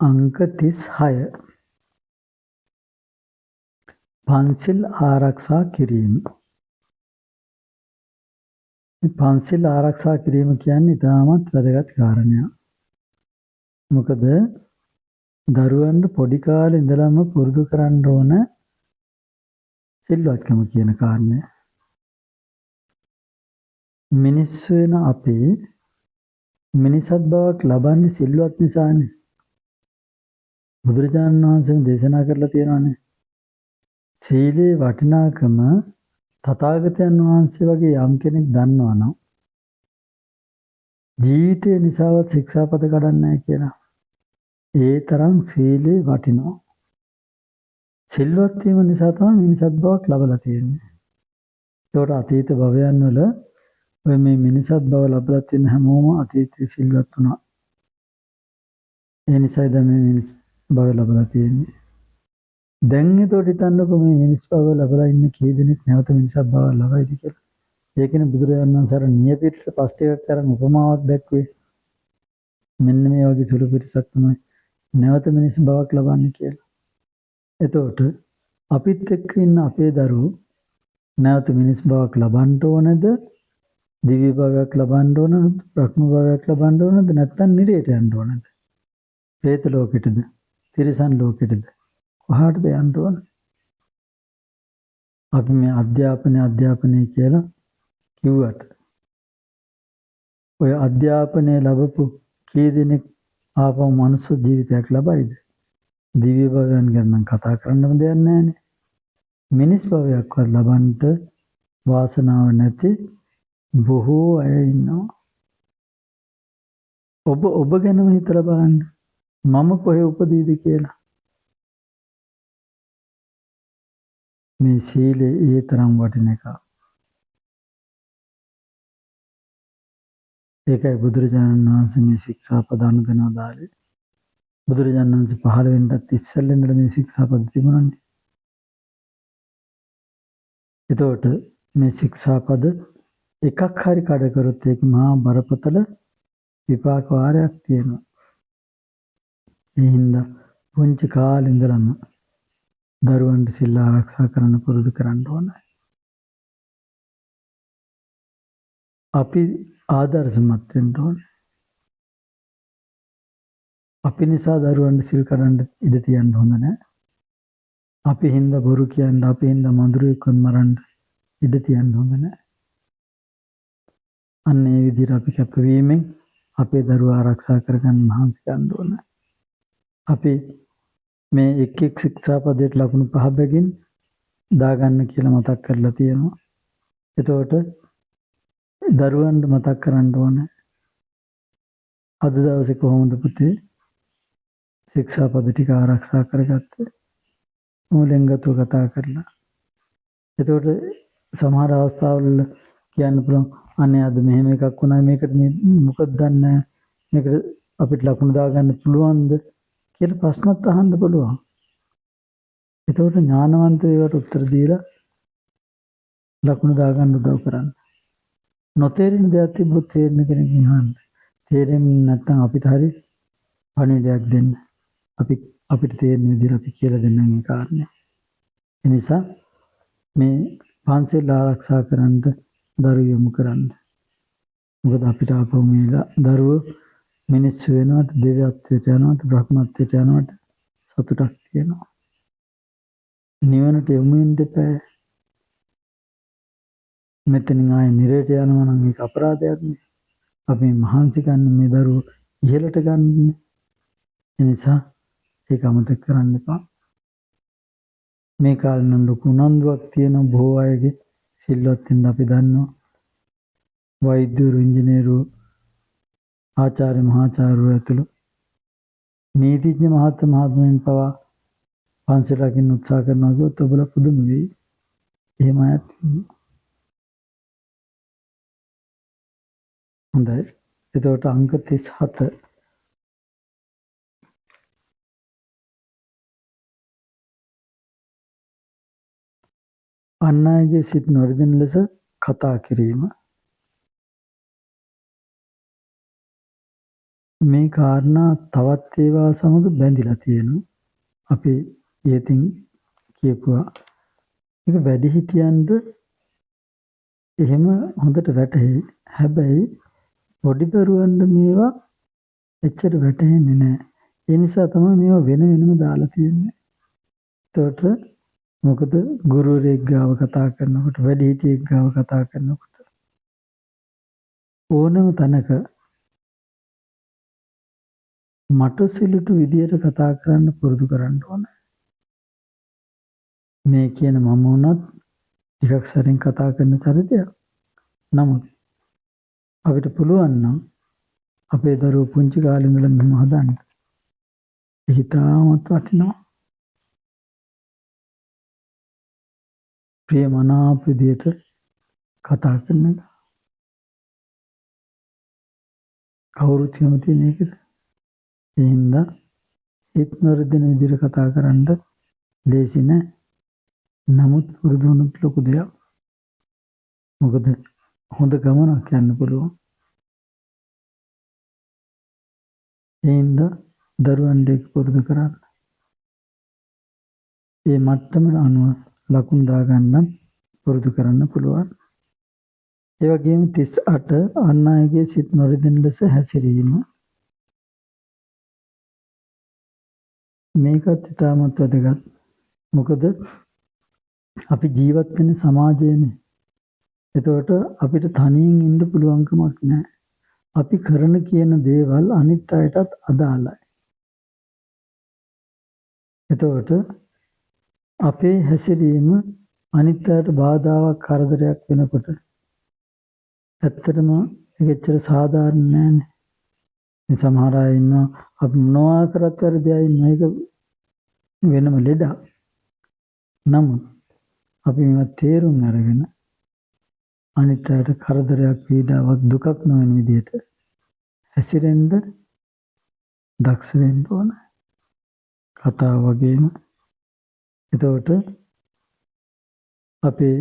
අංක 36 පන්සිල් ආරක්ෂා කිරීම. මේ පන්සිල් ආරක්ෂා කිරීම කියන්නේ ඉතාමත් වැදගත් කාරණයක්. මොකද දරුවන්ට පොඩි කාලේ ඉඳලම පුරුදු කරන්න ඕන සිල්වත්කම කියන කාරණය. මිනිස්සු වෙන අපි මිනිසත් බවක් ලබන්නේ සිල්වත් නිසානේ. බුදුරජාණන් වහන්සේම දේශනා කරලා තියෙනවානේ. සීලේ වටිනාකම තථාගතයන් වහන්සේ වගේ යම් කෙනෙක් දන්නවා නම් ජීවිතය නිසාවත් ශික්ෂාපද කඩන්නේ නැහැ කියලා. ඒ තරම් සීලේ වටිනවා. සිල්වත් වීම නිසා තමයි මිනිසත් බවක් ලබලා තියෙන්නේ. ඒකට අතීත භවයන් වල ඔය මේ මිනිසත් බව ලබලා තියෙන හැමෝම අතීතයේ සිල්වත් වුණා. ඒ නිසායි දැන් මේ මිනිස් බව ලබලා තියෙන්නේ. දැන් එතකොට හිතන්නකෝ මේ මිනිස් බව ලබලා ඉන්න කී දෙනෙක් නැවත මිනිසත් බව ලබයිද කියලා. ඒකනේ බුදුරජාණන් වහන්සේ අර නියපිටට පස් ටිකක් අරන් උපමාවක් දැක්ුවේ. මෙන්න මේ වගේ සුළු පිරිසක් තමයි නැවත මිනිස් බවක් ලබන්නේ කියලා. එතකොට අපිත් එක්ක ඉන්න අපේ දරුවෝ නැවත මිනිස් බවක් ලබන්න ඕනද? දිව්‍ය භවයක් ලබන්න ඕනද? බ්‍රහ්ම භවයක් ලබන්න ඕනද? නැත්නම් නිරයට යන්න ඕනද? ප්‍රේත ලෝකෙටද? තිරිසන් ලෝකෙටද? කොහාටද යන්න ඕන? අපි මේ අධ්‍යාපනය අධ්‍යාපනය කියලා කිව්වට ඔය අධ්‍යාපනය ලැබපු කී දෙනෙක් ආපහු මනුස්ස ජීවිතයක් ලබයිද? දිව්‍ය භවයන් ගැන නම් කතා කරන්නම දෙයක් නැහැනේ. මිනිස් භවයක්වත් ලබන්නට වාසනාව නැති බොහෝ අය ඉන්නවා. ඔබ ඔබ ගැනම හිතලා බලන්න. මම කොහේ උපදීද කියලා. මේ සීලය ඒ තරම් වටින එකක්. ඒකයි බුදුරජාණන් වහන්සේ මේ ශික්ෂාපද අනුදැනව දාලේ. බුදුරජාණන් වහන්සේ පහළ වෙන්නත් ඉස්සෙල්ල ඉඳලා මේ ශික්ෂාපද තිබුණානේ. එතකොට මේ ශික්ෂාපද එකක් හරි කඩ කරොත් ඒක මහා බරපතල විපාක වාරයක් තියෙනවා. ඒ හින්දා පුංචි කාලේ ඉඳලම දරුවන්ට සිල් ආරක්ෂා කරන්න පුරුදු කරන්න ඕනේ. අපි ආදර්ශමත් වෙන්න ඕනේ. අපි නිසා දරුවන්ට සිල් කඩන්න ඉඩ තියන්න හොඳ නෑ. අපි හින්දා බොරු කියන්න, අපි හින්දා මඳුරෙක්වත් මරන්න ඉඩ තියන්න හොඳ නෑ. අන්න ඒ විදිහට අපි කැපවීමෙන් අපේ දරුවා ආරක්ෂා කරගන්න මහන්සි ගන්න ඕන. අපි මේ එක් එක් ශික්ෂාපදයට ලකුණු 5 බැගින් දාගන්න කියලා මතක් කරලා තියෙනවා. එතකොට දරුවන්ට මතක් කරන්න ඕන අද දවසේ කොහොමද පුතේ ශික්ෂාපද ටික ආරක්ෂා කරගත්තේ? මූලෙන්ගතුව කතා කරලා. එතකොට සමහර අවස්ථාවල කියන්න පුළුවන් අනේ අද මෙහෙම එකක් වුණා, මේකට මොකද දන්නේ, මේකට අපිට ලකුණු දාගන්න පුළුවන්ද කියලා ප්‍රශ්නත් අහන්න පුළුවන්. එතකොට ඥානවන්ත ඒවට උත්තර දීලා ලකුණු දාගන්න උදව් කරන්න. නොතේරෙන දෙයක් තිබ්බොත් තේරෙන කෙනකින් අහන්න. තේරෙන්නේ නැත්නම් අපිට හරි පණිවිඩයක් දෙන්න. අපිට තේරෙන විදිහට අපි කියලා දෙන්නම් ඒ කාරණේ. ඒ නිසා මේ පන්සිල් ආරක්ෂා කරන්න දරුවෝ යොමු කරන්න. මොකද අපිට ආපහු මේ දරුවෝ මිනිස්සු වෙනවට, දෙවියත්වයට යනවට, බ්‍රහ්මත්වයට යනවට සතුටක් තියෙනවා. නිවනට යොමු වෙන්න එපා. මෙතනින් ආයේ නිරයට යනවා නම් ඒක අපරාධයක් නේ. අපි මහන්සි ගන්න මේ දරුවෝ ඉහළට ගන්නනේ. ඒ නිසා ඒක අමතක කරන්න එපා. මේ කාලේ නම් ලොකු උනන්දුවක් තියෙන බොහෝ අයගේ සිල්වත් වෙන්න අපි දන්නවා. වෛද්‍යවරු, ඉංජිනේරුවෝ, ආචාර්ය මහාචාර්යවරු ඇතුළු නීතිඥ මහත්ම මහත්මයන් පවා පන්සල් රකින්න උත්සාහ කරනවා කිව්වොත් ඔබලා පුදුම වෙයි. එහෙම අයත් ඉන්නවා. හොඳයි. එතකොට අංක 37 අන් අයගේ සිත් නොරිදෙන ලෙස කතා කිරීම. මේ කාරණා තවත් ඒවා සමග බැඳිලා තියෙනවා. අපි ඉහතින් කියපුවා. ඒක වැඩිහිටියන්ට එහෙම හොඳට වැටහෙයි. හැබැයි පොඩි දරුවන්ට මේවා එච්චර වැටහෙන්නේ නැහැ. ඒ නිසා තමයි මේවා වෙන වෙනම දාලා තියෙන්නේ. එතකොට මොකද ගුරුවරයෙක් ගාව කතා කරනකොට, වැඩිහිටියෙක් ගාව කතා කරනකොට ඕනම තැනක මට සිලුටු විදියට කතා කරන්න පුරුදු කරන්න ඕන. මේ කියන මම වුණත් ටිකක් සැරෙන් කතා කරන චරිතයක්. නමුත් අපිට පුළුවන් නම් අපේ දරුවෝ පුංචි කාලේ ඉඳලා මෙහෙම හදන්න. ඒක ඉතාමත් වටිනවා. ප්‍රිය මනාප විදියට කතා කරන එක. කවුරුත් කැමති නේ ඒකට. ඒ හින්දා හිත නොරිදෙන විදියට කතා කරන්න ලේසි නෑ. නමුත් පුරුදු වුණොත් ලොකු දෙයක්. මොකද හොඳ ගමනක් යන්න පුළුවන්. ඒ හින්දා දරුවන්ට ඒක පුරුදු කරන්න. ඒ මට්ටමට අනුව ලකුණු දාගන්න පුරුදු කරන්න පුළුවන්. ඒ වගේම 38 අන් අයගේ සිත් නොරිදෙන ලෙස හැසිරීම. මේකත් ඉතාමත් වැදගත්. මොකද අපි ජීවත් වෙන සමාජයනේ. එතකොට අපිට තනියෙන් ඉන්න පුළුවන්කමක් නැහැ. අපි කරන කියන දේවල් අනිත් අයටත් අදාළයි. එතකොට අපේ හැසිරීම අනිත් අයට බාධාවක් කරදරයක් වෙනකොට ඇත්තටම ඒක එච්චර සාධාරණ නෑනේ. ඉතින් සමහර අය ඉන්නවා අපි මොනවා කරත් වැරදි අය ඉන්නවා. ඒක වෙනම ලෙඩක්. නමුත් අපි මේවා තේරුම් අරගෙන අනිත් අයට කරදරයක් පීඩාවක් දුකක් නොවන විදිහට හැසිරෙන්න දක්ෂ වෙන්න ඕන. කතාව වගේම එතකොට අපේ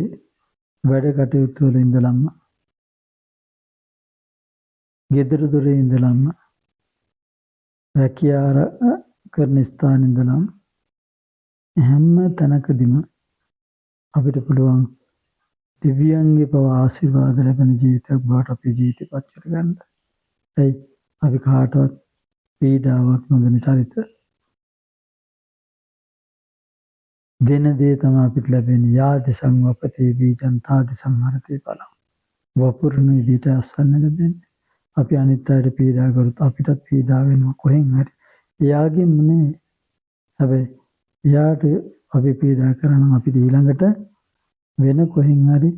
වැඩ කටයුතු වල ඉඳලම ගෙදර දොරේ ඉඳලම රැකියා කරන ස්ථාන ඉඳලම හැම තැනකදීම අපිට පුළුවන් දිව්‍යයන්ගේ පවා ආශිර්වාද ලැබෙන ජීවිතයක් බවට අපේ ජීවිතය පත් කරගන්න. ඇයි අපි කාටවත් පීඩාවක් නොදෙන චරිත. දෙන දේ තමයි අපිට ලැබෙන්නේ. යාදි සංවපතේ බීජං තාදි සංහරතේ ඵලං. වපුරන විදිහට අස්වැන්න ලැබෙන්නේ. අපි අනිත් අයට පීඩා කරොත් අපිටත් පීඩා වෙනවා කොහෙන් හරි. එයාගෙන්ම නෙමෙයි. හැබැයි එයාට අපි පීඩා කරා නම් අපිට ඊළඟට වෙන කොහෙන් හරි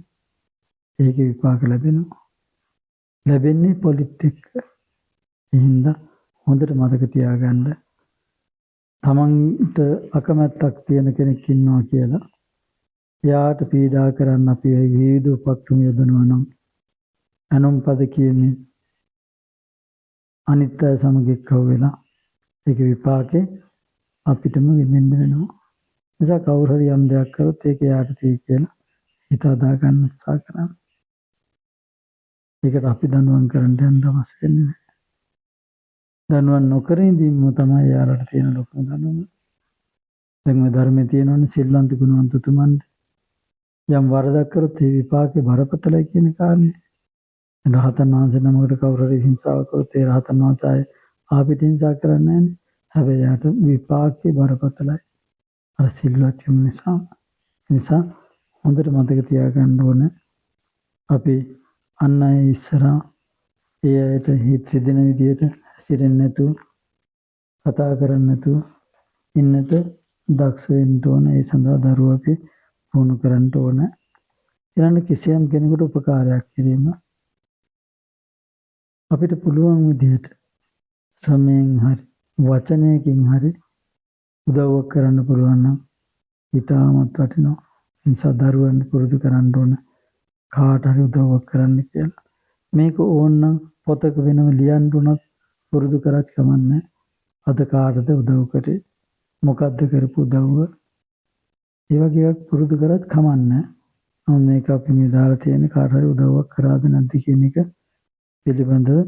ඒකේ විපාක ලැබෙනවා. ලැබෙන්නේ පොලිත් එක්ක. ඒ හින්දා හොඳට මතක තියාගන්න. තමන්ට අකමැත්තක් තියෙන කෙනෙක් ඉන්නවා කියලා එයාට පීඩා කරන්න අපි විවිධ උපක්‍රම යොදනවා නම් ඇනුම් පද කියමින් අනිත් අය සමග එක්කව වෙලා ඒක විපාකේ අපිටම විඳින්න වෙනවා. නිසා කවුරු හරි යම් දෙයක් කරොත් ඒක එයාට තියෙයි කියලා හිත හදා ගන්න උත්සාහ කරන්න. ඒකට අපි දඬුවම් කරන්න යන්න අවශ්‍ය වෙන්නේ නැහැ. දඬුවම් නොකර ඉඳීම තමයි එයාලට තියෙන ලොකුම දඬුවම. දැන් ඔය ධර්මයේ තියෙනවනේ සිල්වන්ත ගුණවන්ත උතුමන්ට යම් වරදක් කරොත් ඒ විපාකේ බරපතලයි කියන කාරණේ. රහතන් වහන්සේ නමකට කවුරු හරි හිංසාව කරොත් ඒ රහතන් වහන්සේ ආයේ ආපිට හිංසා කරන්නේ නැහනේ. හැබැයි එයාට විපාකේ බරපතලයි. අර සිල්වත්කම නිසා. ඒ නිසා හොඳට මතක තියාගන්න ඕන අපි අන් අය ඉස්සරහා ඒ අයට හිත රිදෙන විදියට හැසිරෙන්නේ නැතුව කතා කරන්නේ නැතුව ඉන්නට දක්ෂ වෙන්න ඕන. ඒ සඳහා දරුවෝ අපි පුහුණු කරන්න ඕන. ඊළඟ කිසියම් කෙනෙකුට උපකාරයක් කිරීම අපිට පුළුවන් විදිහට ශ්‍රමයෙන් හරි වචනයකින් හරි උදව්වක් කරන්න පුළුවන් නම් ඉතාමත් වටිනවා. ඒ නිසා දරුවන්ට පුරුදු කරන්න ඕන කාට හරි උදව්වක් කරන්න කියලා. මේක ඕනනම් පොතක වෙනම ලියන්න උනත් පුරුදු කරත් කමන්නේ. අද කාටද උදව් කරේ? මොකද්ද කරපු උදව්ව? ඒ වගේ එකක් පුරුදු කරත් කමන්නේ. නමුත් මේක අපි මේ දාලා තියෙන කාට හරි උදව්වක් කරාද නැද්ද කියන එක පිළිබඳව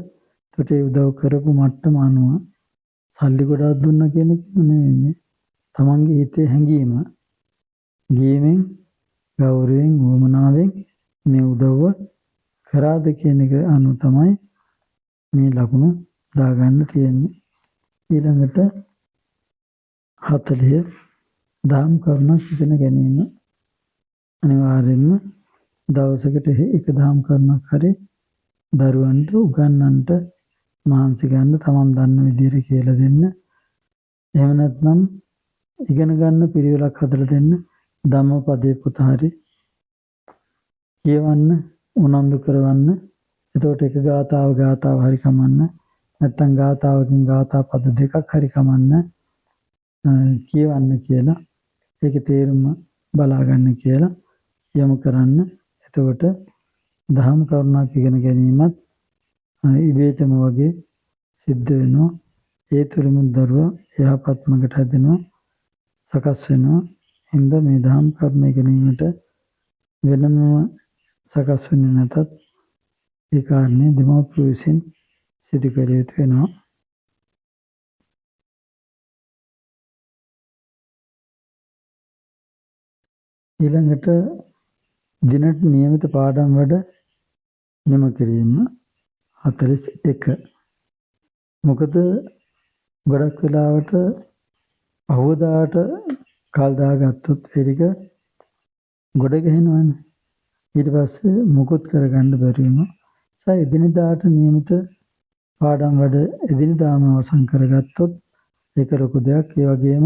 එතකොට ඒ උදව් කරපු මට්ටම අනුව සල්ලි ගොඩාක් දුන්නා කියන එකම නෙවෙයි. තමන්ගේ හිතේ හැඟීම ගියමින් ගෞරවයෙන් වුවමනාවෙන් මේ උදව්ව කරාද කියන එක අනුව තමයි මේ ලකුණු දාගන්න තියෙන්නේ. ඊළඟට 40 දහම් කරුණක් ඉගෙන ගැනීම. අනිවාර්යෙන්ම දවසකට එක දහම් කරුණක් හරි දරුවන්ට උගන්වන්නට මහන්සි ගන්න, තමන් දන්න විදිහට කියලා දෙන්න. එහෙම නැත්නම් ඉගෙන ගන්න පිළිවෙලක් හදලා දෙන්න. ධම්මපදයේ පොත හරි කියවන්න උනන්දු කරවන්න. එතකොට එක ගාථාව ගාථාව හරි කමන්න, නැත්නම් ගාථාවකින් ගාථා පද දෙකක් හරි කමන්න කියවන්න කියලා, ඒකේ තේරුම බලා ගන්න කියලා යොමු කරන්න. එතකොට දහම් කරුණක් ඉගෙන ගැනීමත් ඉබේටම වගේ සිද්ධ වෙනවා. ඒ තුළින්ම දරුවා යහපත් මඟට හැදෙනවා, සකස් වෙනවා. හින්දා මේ දහම් කරුණ ඉගෙනීමට වෙනමම සකස් වෙන්නේ නැතත් ඒ කාරණේ දෙමව්පියෝ විසින් සිදු කළ යුතු වෙනවා. ඊළඟට දිනට නියමිත පාඩම් වැඩ නිම කිරීම 41. මොකද ගොඩක් වෙලාවට පහුවදාට කල් දාගත්තොත් ඒ ටික ගොඩ ගැහෙනවනේ. ඊට පස්සේ මුකුත් කරගන්න බැරි වෙනවා. ඒ එදිනෙදාට නියමිත පාඩම් වැඩ එදිනෙදාම අවසන් කරගත්තොත් ඒක ලොකු දෙයක්. ඒ වගේම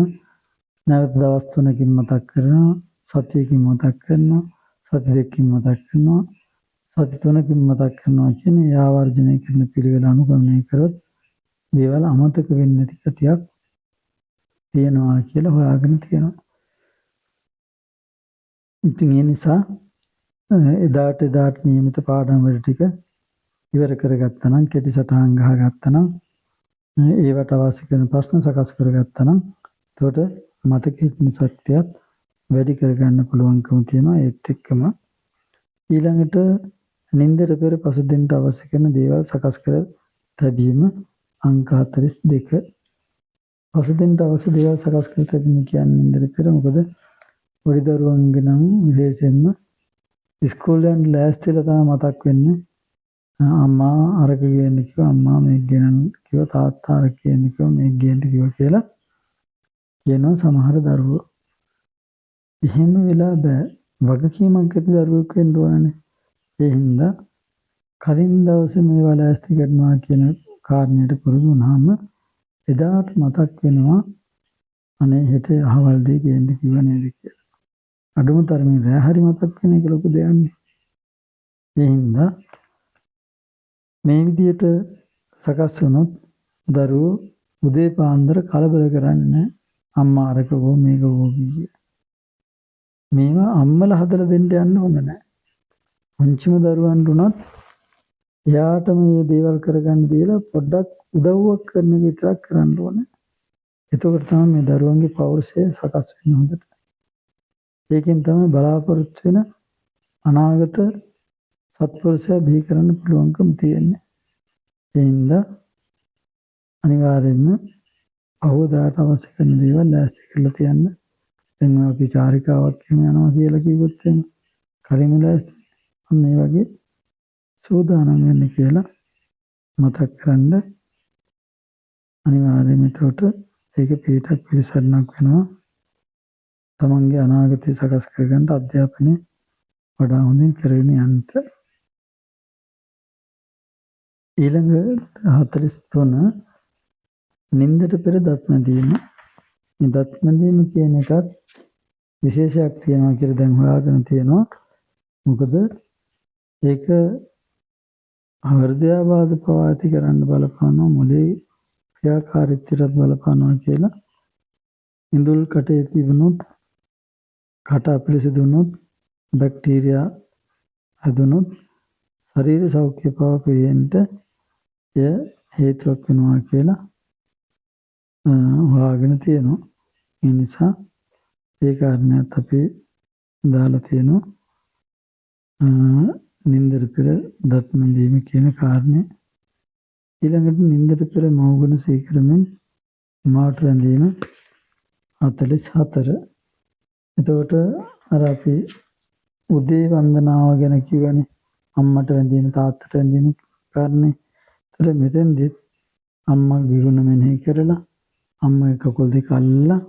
නැවත දවස් 3කින් මතක් කරනවා, සතියකින් මතක් කරනවා, සති 2කින් මතක් කරනවා, සති 3කින් මතක් කරනවා කියන ඒ ආවර්ජනය කරන පිළිවෙල අනුගමනය කරොත් දේවල් අමතක වෙන්නේ නැති ගතියක් තියෙනවා කියලා හොයාගෙන තියෙනවා. ඉතින් ඒ නිසා එදාට එදාට නියමිත පාඩම් වැඩ ටික ඉවර කරගත්තා නම්, කෙටි සටහන් ගහගත්තා නම්, ඒවට අවශ්‍ය කරන ප්‍රශ්න සකස් කරගත්තා නම් එතකොට මතක හිටින ශක්තියත් වැඩි කරගන්න පුළුවන්කම තියෙනවා. ඒත් එක්කම ඊළඟට නින්දට පෙර පසුදිනට අවශ්‍ය කරන දේවල් සකස් කර තැබීම අංක 42. පසුදිනට අවශ්‍ය දේවල් සකස් කර තැබීම කියන්නේ නින්දට පෙර, මොකද පොඩි දරුවන්ගේ නම් විශේෂයෙන්ම ඉස්කෝලේ යන්න ලෑස්තිලා තමයි මතක් වෙන්නේ. අම්මා අරක ගේන්න කිව්වා, අම්මා මේක ගේන්න කිව්වා, තාත්තා අරක ගේන්න කිව්වා, මේක ගේන්න කිව්වා කියලා කියනවා සමහර දරුවෝ. එහෙම වෙලා බෑ. වගකීමක් ඇති දරුවෙක් වෙන්න ඕනනේ. ඒ හින්දා කලින් දවසේ මේවා ලෑස්ති කරනවා කියන කාරණයට පුරුදු වුණාම එදාට මතක් වෙනවා අනේ හෙට අහවල් දේ ගේන්න කිව්වා නේද කියලා. අඩුම තරමින් රෑ හරි මතක් වෙන එක ලොකු දෙයක් නේ. ඒ හින්දා මේ විදියට සකස් වුණොත් දරුවෝ උදේ පාන්දර කලබල කරන්නේ නැහැ. අම්මා අරක වෝ මේක වෝ කිය. මේවා අම්මලා හදලා දෙන්න යන්න හොඳ නැහැ. පුංචිම දරුවන්ට උනත් එයාට මේ දේවල් කරගන්න දීලා පොඩ්ඩක් උදව්වක් කරන එක විතරක් කරන්න ඕනේ. එතකොට තමයි මේ දරුවන්ගේ පෞරුෂය සකස් වෙන්නේ හොඳට. ඒකෙන් තමයි බලාපොරොත්තු වෙන අනාගත සත්පුරුෂයා බිහි කරන්න පුළුවන්කම තියෙන්නේ. ඒ හින්දා අනිවාර්යයෙන්ම පහුවදාට අවශ්‍ය කරන දේවල් ලෑස්ති කරලා තියන්න. දැන් ඔය අපි චාරිකාවක් එහෙම යනවා කියලා කිව්වොත් එහෙම කලින්ම ලෑස්ති. අන්න ඒ වගේ සූදානම් වෙන්න කියලා මතක් කරන්න. අනිවාර්යයෙන්ම එතකොට ඒක පිටක් පිළිසරණක් වෙනවා. තමන්ගේ අනාගතය සකස් කරගන්න අධ්‍යාපනය වඩා හොඳින් කරගෙන යන්න. ඊළඟ 43 නින්දට පෙර දත් මැදීම. මේ දත් මැදීම කියන එකත් විශේෂයක් තියෙනවා කියලා දැන් හොයාගෙන තියෙනවා. මොකද ඒක හෘදයාබාධ පවා ඇති කරන්න බලපානවා, මොලේ ක්‍රියාකාරීත්වයටත් බලපානවා කියලා. ඉඳුල් කටේ තිබුණොත්, කට අපිරිසිදු වුණොත්, බැක්ටීරියා හැදුනොත් ශරීර සෞඛ්‍ය පවා පිරෙන්න එය හේතුවක් වෙනවා කියලා හොයාගෙන තියෙනවා. ඒ නිසා ඒ කාරණයත් අපි දාලා තියෙනවා. නින්දට පෙර දත් මැදීම කියන කාරණය. ඊළඟට නින්දට පෙර මව්ගුණ සිහි කරමින් මවට වැඳීම 44. එතකොට අර අපි උදේ වන්දනාව ගැන කිව්වනේ, අම්මට වැඳීම තාත්තට වැඳීම කාරණේ. ඒතර මෙතෙන්දිත් අම්මගේ ගුණ මෙනෙහි කරලා අම්මගේ කකුල් දෙක අල්ලලා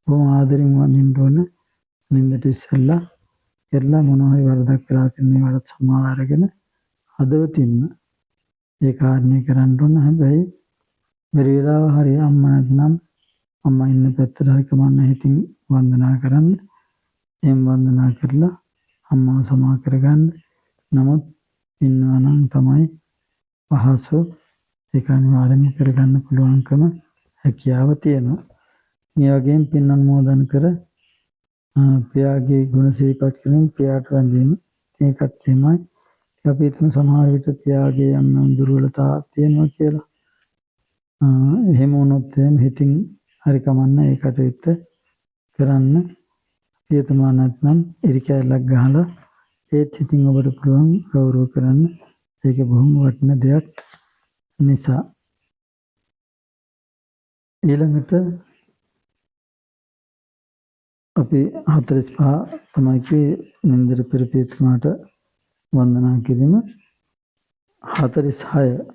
බොහොම ආදරෙන් වඳින්න ඕන. නින්දට ඉස්සෙල්ලා කරලා මොනවා හරි වරදක් වෙලා තියෙන ඒවාට සමාව අරගෙන හදවතින්ම ඒ කාරණේ කරන්න ඕන. හැබැයි බැරි වෙලාව හරි අම්මා නැත්නම් අම්මා ඉන්න පැත්තට හරි කමක් නෑ හිතින් වන්දනා කරන්න. එහෙම වන්දනා කරලා අම්මාව සමා කරගන්න. නමුත් ඉන්නවා නම් තමයි පහසු. ඒක අනිවාර්යයෙන්ම කරගන්න පුළුවන්කම හැකියාව තියෙනවා. මේ වගේම පින් අනුමෝදන් කර පියාගේ ගුණ සිහිපත් කරමින් පියාට වැඳීම. ඒකත් එහෙමයි. අපි හිතමු සමහර විට පියාගේ යම් යම් දුර්වලතා තියෙනවා කියලා. එහෙම වුණොත් එහෙම හිතින් හරි කමක් නෑ ඒ කටයුත්ත කරන්න. පියතුමා නැත්නම් ඉරි කෑල්ලක් ගහලා ඒත් හිතින් ඔබට පුළුවන් ගෞරව කරන්න. ඒක බොහොම වටින දෙයක් නිසා. ඊළඟට අපි 45 තමයි කිව්වේ නින්දට පෙර පියතුමාට වන්දනා කිරීම. 46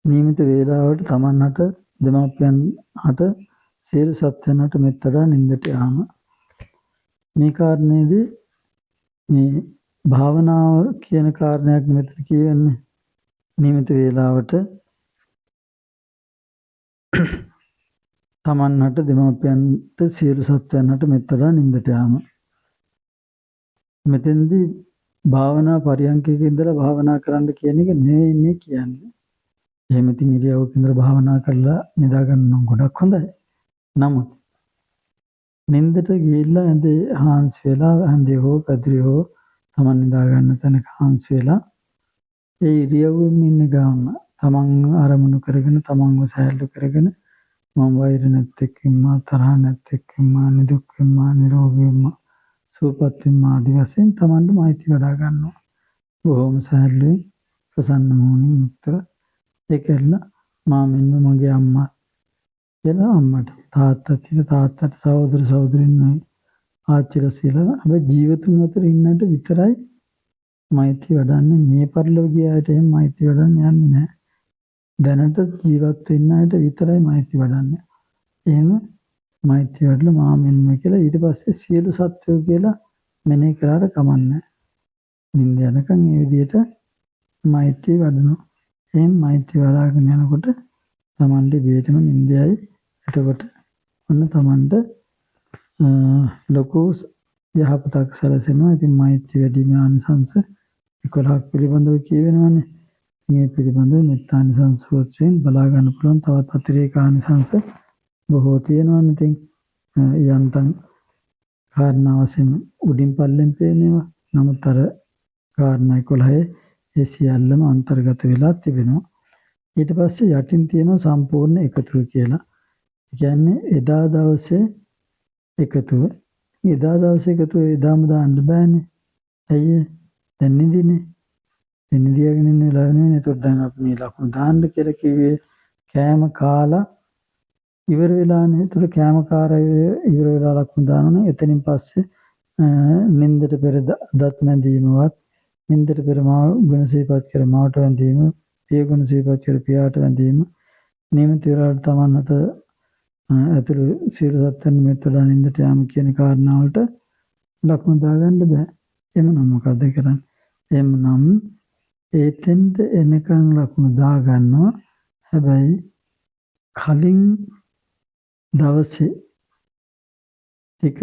නියමිත වේලාවට තමන් හට දෙමාපියන් හට සියලු සත්වයන් හට මෙත් වඩා නින්දට යාම. මේ කාරණේදී මේ භාවනාව කියන කාරණයක් මෙතන කියවෙන්නේ. නියමිත වේලාවට තමන් හට දෙමාපියන්ට සියලු සත්වයන් හට මෙත් වඩා නින්දට යාම. මෙතෙන්දී භාවනා පරියන්කයක ඉඳලා භාවනා කරන්න කියන එක නෙවෙයි මේ කියන්නේ. එහෙම ඉතින් ඉරියව්වක ඉඳලා භාවනා කරලා නිදා ගන්න නම් ගොඩක් හොඳයි. නමුත් නින්දට ගිහිල්ලා ඇඳේ හාන්සි වෙලා ඇඳේ හෝ පැදුරේ හෝ තමන් නිදා ගන්න තැනක හාන්සි වෙලා ඒ ඉරියව්වෙම ඉන්න ගාම තමන් අරමුණු කරගෙන තමන්ව සැහැල්ලු කරගෙන මම වෛර නැත්තෙක් වෙම්මා, තරහ නැත්තෙක් වෙම්මා, නිදුක් වෙම්මා, නිරෝගී වෙම්මා, සුවපත් වෙම්මා ආදි වශයෙන් තමන්ට මෛත්‍රී වඩා ගන්නවා. බොහොම සැහැල්ලුවෙන් ප්‍රසන්න මුහුණින් යුක්තව ඒ කරලා මා මෙන්ම මගේ අම්මා කියලා අම්මට, තාත්තත් ඉතින් තාත්තට, සහෝදර සහෝදරින් ආච්චිලා සීලා. හැබැයි ජීවතුන් අතර ඉන්නට විතරයි මෛත්‍රී වඩන්නේ. මේ පරලොව ගිය අයට එහෙම මෛත්‍රී වඩන්න යන්නේ නැහැ. දැනට ජීවත් වෙන්න අයට විතරයි මෛත්‍රී වඩන්නේ. එහෙම මෛත්‍රී වඩලා මා මෙන්ම කියලා ඊට පස්සේ සියලු සත්වයෝ කියලා මෙනෙහි කරාට කමක් නැහැ. නින්ද යනකම් ඒ විදිහට මෛත්‍රී වඩනවා. එහෙම මෛත්‍රී වඩාගෙන යනකොට තමන්ට ඉබේටම නින්ද යයි. එතකොට ඔන්න තමන්ට ලොකු යහපතක් සැලසෙනවා. ඉතින් මෛත්‍රී වැඩීමේ ආනිසංස 11ක් පිළිබඳව කියවෙනවනේ. මේ පිළිබඳව මෙත්තානිසංස සූත්‍රයෙන් බලා ගන්න පුළුවන්. තවත් අතිරේක ආනිසංස බොහෝ තියෙනවනේ. ඉතින් යන්තම් කාරණා වශයෙන් උඩින් පල්ලෙන් පේනවා. නමුත් අර කාරණා 11 ඒ සියල්ලම අන්තර්ගත වෙලා තිබෙනවා. ඊට පස්සේ යටින් තියෙනවා සම්පූර්ණ එකතුව කියලා. ඒ කියන්නේ එදා දවසේ එකතුව. එදා දවසේ එකතුව එදාම දාන්න බෑනේ. ඇයි ඒ? දැන් නිදිනේ. දැන් නිදියාගෙන ඉන්න වෙලාව නෙවෙයි. ඒතකොට දැන් අපි මේ ලකුණු දාන්න කියලා කිව්වේ කෑම කාලා ඉවර වෙලානේ. ඒතකොට කෑම කාලා ඉවර වෙලා ලකුණු දානවනම් එතනින් පස්සේ නින්දට පෙර දත් මැදීමවත්, නින්දට පෙර මව ගුණ සිහිපත් කර මවට වැඳීම, පිය ගුණ සිහිපත් කර පියාට වැඳීම, නියමිත වෙලාවට තමන්ට ඇතුළු සියලු සත්ත්වයන් මෙත් වඩා නින්දට යාම කියන කාරණාවලට ලකුණු දාගන්න බෑ. එහෙමනම් මොකද්ද කරන්නේ? එහෙමනම් එතෙන්ට එනකන් ලකුණු දාගන්නවා. හැබැයි කලින් දවසේ ටික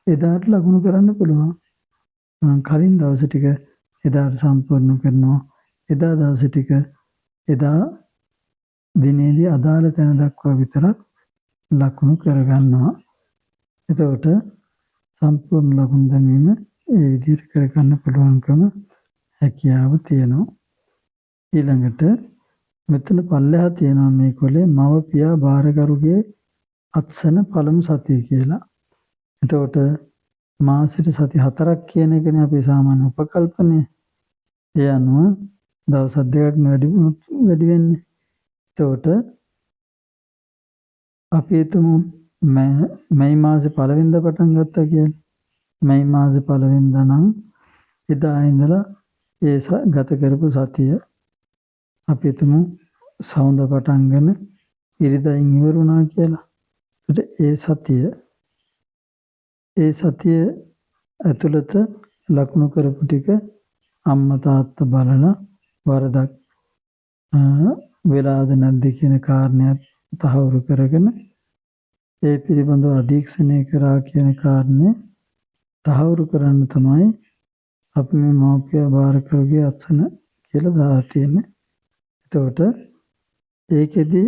එදාට ලකුණු කරන්න පුළුවන්. කලින් දවස ටික එදාට සම්පූර්ණ කරනවා. එදා දවස ටික එදා දිනේදී අදාළ තැන දක්වා විතරක් ලකුණු කරගන්නවා. එතකොට සම්පූර්ණ ලකුණු දැමීම ඒ විදිහට කරගන්න පුළුවන්කම හැකියාව තියෙනවා. ඊළඟට මෙතන පල්ලෙහා තියෙනවා මේ කොලේ මව පියා භාරකරුගේ අත්සන පළමු සතිය කියලා. එතකොට මාසෙට සති 4ක් කියන එකනේ අපේ සාමාන්‍ය උපකල්පනය. ඒ අනුව දවස් දෙකක් වැඩි වැඩි වෙන්නේ. එතකොට අපි හිතමු මැයි මාසේ පළවෙනිදා පටන් ගත්තා කියලා. මැයි මාසේ පළවෙනිදා නම් එදා ඉඳලා ඒ ගත කරපු සතිය අපි හිතමු සඳුදා පටන්ගෙන ඉරිදායින් ඉවර වුණා කියලා. එතකොට ඒ සතිය ඇතුළත ලකුණු කරපු ටික අම්මා තාත්තා බලලා වරදක් වෙලාද නැද්ද කියන කාරණයක් තහවුරු කරගෙන, ඒ පිළිබඳව අධීක්ෂණය කරා කියන කාරණය තහවුරු කරන්න තමයි අපි මේ මව්පිය භාරකරුගේ අත්සන කියලා දාලා තියෙන්නේ. එතකොට ඒකෙදි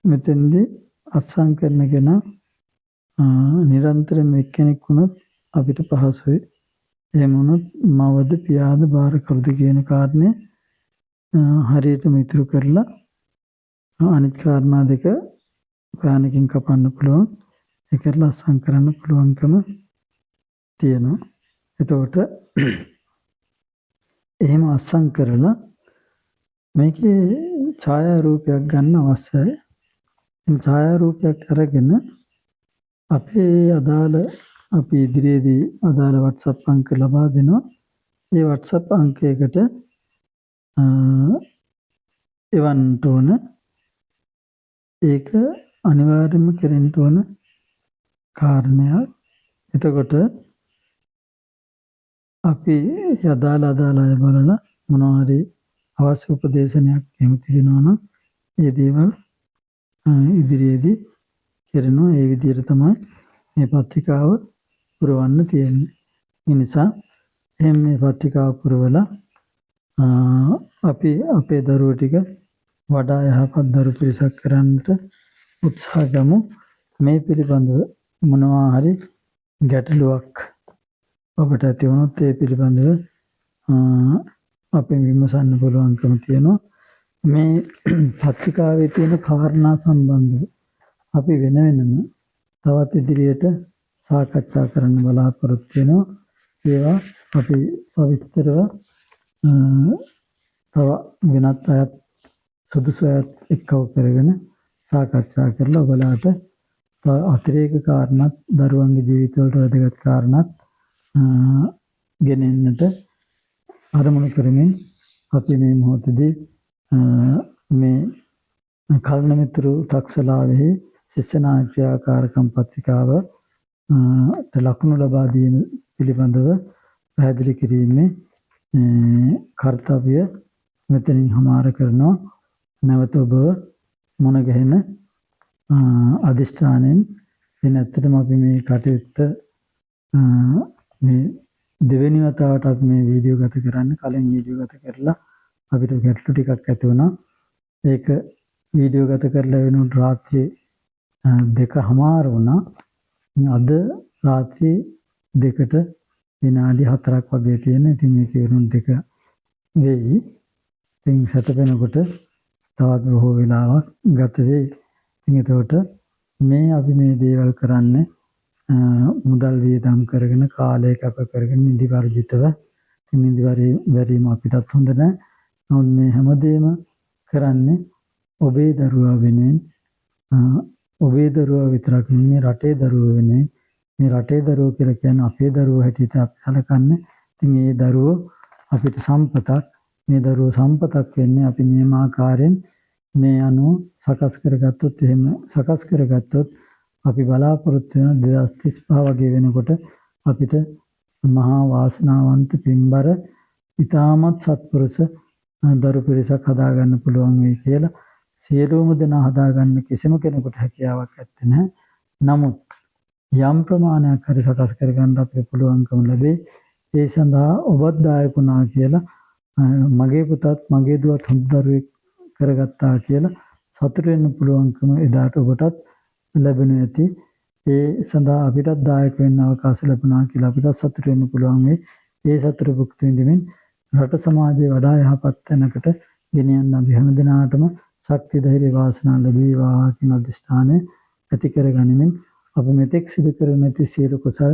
මෙතෙන්දි අත්සන් කරන කෙනා නිරන්තරයෙන්ම එක්කෙනෙක් වුණොත් අපිට පහසුයි. එහෙම වුණොත් මවද පියාද භාරකරුද කියන කාරණය හරියටම ඉතුරු කරලා අනිත් කාරණා දෙක පෑනකින් කපන්න පුළුවන්. ඒ කරලා අත්සන් කරන්න පුළුවන්කම තියෙනවා. එතකොට එහෙම අත්සන් කරලා මේකේ ඡායාරූපයක් ගන්න අවශ්‍යයි. එහෙම ඡායාරූපයක් අරගෙන අපේ අදාළ, අපි ඉදිරියේදී අදාළ WhatsApp අංක ලබා දෙනවා. ඒ WhatsApp අංකයකට එවන්න ඕන. ඒක අනිවාර්යයෙන්ම කෙරෙන්න ඕන කාරණයක්. එතකොට අපි අදාළ අදාළ අය බලලා මොනවා හරි අවශ්‍ය උපදේශනයක් එහෙම තිබෙනවා නම් ඒ දේවල් ඉදිරියේදී කෙරෙනවා. ඒ විදිහට තමයි මේ පත්‍රිකාව පුරවන්න තියෙන්නේ. ඒ නිසා එහෙම මේ පත්‍රිකාව පුරවලා අපි අපේ දරුවෝ ටික වඩා යහපත් දරු පිරිසක් කරන්නට උත්සාහ ගමු. මේ පිළිබඳව මොනවා හරි ගැටලුවක් ඔබට ඇති වුණොත් ඒ පිළිබඳව අපෙන් විමසන්න පුළුවන්කම තියෙනවා. මේ පත්‍රිකාවේ තියෙන කාරණා සම්බන්ධව අපි වෙන වෙනම තවත් ඉදිරියට සාකච්ඡා කරන්න බලාපොරොත්තු වෙනවා. ඒවා අපි සවිස්තරව තව වෙනත් අයත්, සුදුසු අයත් එක්කව කරගෙන සාකච්ඡා කරලා ඔබලාට තව අතිරේක කාරණාත්, දරුවන්ගේ ජීවිතවලට වැදගත් කාරණාත් ගෙනෙන්නට අරමුණු කරමින් අපි මේ මොහොතේදී මේ කල්න මිතුරු තක්සලාවෙහි ශිෂ්‍ය නායක ක්‍රියාකාරකම් පත්‍රිකාව ලකුණු ලබා දීම පිළිබඳව පැහැදිලි කිරීමේ කර්තව්‍ය මෙතනින් හමාර කරනවා. නැවත ඔබව මුණ ගැහෙන අධිෂ්ඨානයෙන්. ඉතින් ඇත්තටම අපි මේ කටයුත්ත මේ දෙවෙනි වතාවට අපි මේ වීඩියෝ ගත කරන්නේ. කලින් වීඩියෝ ගත කරලා අපිට ගැටලු ටිකක් ඇති වුණා. ඒක වීඩියෝ ගත කරලා වෙනුවට රාත්‍රී 2:30 වුණා. අද රාත්‍රී 2ට විනාඩි 4ක් වගේ තියෙන. ඉතින් මේක වෙනුවට 2 වෙයි. ඉතින් සැතපෙනකොට තවත් බොහෝ වෙලාවක් ගත වෙයි. ඉතින් එතකොට මේ අපි මේ දේවල් කරන්නේ මුදල් වියදම් කරගෙන, කාලය කැප කරගෙන, නිදි වර්ජිතව. ඉතින් නිදි වැරීම අපිටත් හොඳ නෑ. නමුත් මේ හැමදේම කරන්නේ ඔබේ දරුවා වෙනුවෙන්. ඔබේ දරුවා විතරක් නෙමෙයි, රටේ දරුවෝ වෙනුවෙන්. මේ රටේ දරුවෝ කියලා කියන්නේ අපේ දරුවෝ හැටියට අපි සැලකන්නේ. ඉතින් ඒ දරුවෝ අපිට සම්පතක්. මේ දරුවෝ සම්පතක් වෙන්නේ අපි නියමාකාරයෙන් මේ අනුව සකස් කරගත්තොත්. එහෙම සකස් කරගත්තොත් අපි බලාපොරොත්තු වෙන 2035 වගේ වෙනකොට අපිට මහා වාසනාවන්ත, පින්බර, ඉතාමත් සත්පුරුෂ දරු පිරිසක් හදාගන්න පුළුවන් වෙයි කියලා. සියලුම දෙනා හදාගන්න කිසිම කෙනෙකුට හැකියාවක් ඇත්තේ නැහැ. නමුත් යම් ප්‍රමාණයක් හරි සකස් කරගන්න අපිට පුළුවන්කම ලැබෙයි. ඒ සඳහා ඔබත් දායක වුණා කියලා, මගේ පුතත් මගේ දුවත් හොඳ දරුවෙක් කරගත්තා කියලා සතුටු වෙන්න පුළුවන්කම එදාට ඔබටත් ලැබෙනු ඇති. ඒ සඳහා අපිටත් දායක වෙන්න අවකාශ ලැබුණා කියලා අපිටත් සතුටු වෙන්න පුළුවන් වෙයි. ඒ සතුට භුක්ති විඳින්මින් රට සමාජයේ වඩා යහපත් තැනකට ගෙනියන්න අපි හැම දෙනාටම ශක්තිය, ධෛර්ය, වාසනාව ලැබේවා කියන අධිෂ්ඨානය ඇති කරගනිමින්, අපි මෙතෙක් සිදු කරන ඇති සියලු කුසල්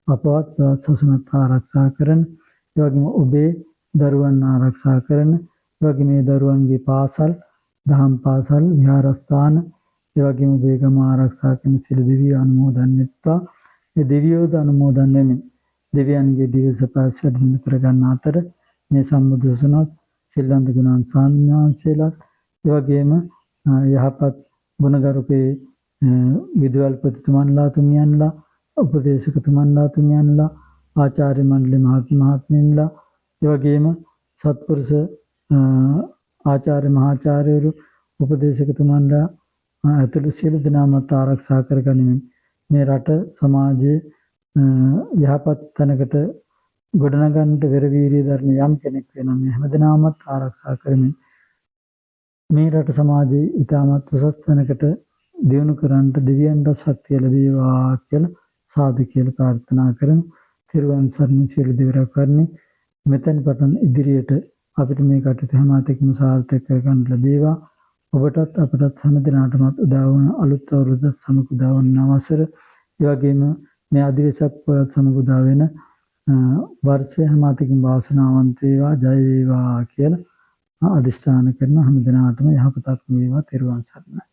අපවත් සසුනත් ආරක්ෂා කරන, ඒ වගේම ඔබේ දරුවන් ආරක්ෂා කරන, ඒ වගේම මේ දරුවන්ගේ පාසල්, දහම් පාසල්, විහාරස්ථාන, ඒ වගේම ඔබේ ගම ආරක්ෂා කරන සියලු දෙවියෝ අනුමෝදන් වෙත්වා. මේ දෙවියෝද අනුමෝදන් වෙමින් දෙවියන්ගේ දිව්‍ය සැප වැඩිම කරගන්න අතර මේ සම්බුදු සසුනත්, සිල්වන්ත ගුණවන් ස්වාමීන් වහන්සේලාත්, ඒ වගේම යහපත් ගුණගරුකේ විදුහල්පතිතුමන්ලා තුමියන්ලා, උපදේශකතුමන්ලා තුමියන්ලා, ආචාර්ය මණ්ඩල මහත්ම මහත්මීන්ලා, ඒ වගේම සත්පුරුෂ ආචාර්ය මහාචාර්යවරු, උපදේශකතුමන්ලා ඇතුළු සියලු දෙනාමත් ආරක්ෂා කරගනිමින් මේ රට සමාජයේ යහපත් තැනකට ගොඩනගන්නට වෙර වීරිය දරන යම් කෙනෙක් වෙනම් මේ හැම දෙනාමත් ආරක්ෂා කරමින් මේ රට සමාජයේ ඉතාමත් උසස් තැනකට දියුණු කරන්නට දෙවියන්ට ශක්තිය ලැබේවා කියලා සාදු කියලා ප්‍රාර්ථනා කරමු. තෙරුවන් සරණ. සියලු දෙවියන් කරන්නේ මෙතෙන් පටන් ඉදිරියට අපිට මේ කටයුතු හැම අතකින්ම සාර්ථක කරගන්න ලැබේවා. ඔබටත් අපටත් හැම දිනාටමත් උදා වන අලුත් අවුරුද්දත් සමග උදා වන නව වසර, ඒ වගේම මේ අධිවෙසක් පොයත් සමග උදා වෙන වර්ෂය හැම අතකින් වාසනාවන්ත වේවා, ජය වේවා කියලා අධිෂ්ඨාන කරන හැම දිනාටම යහපතක් වේවා. තෙරුවන් සරණයි.